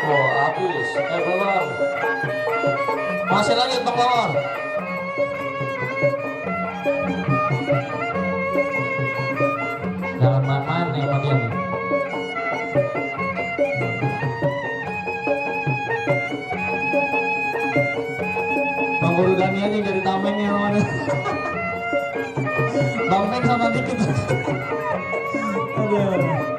Oh, habis. Bawang. Masih lagi Bang Bawang. Dalam mana nih Bang ini? Bang Guru Dani aja jadi tameng ya mana? Bang Neng sama dikit. Aduh.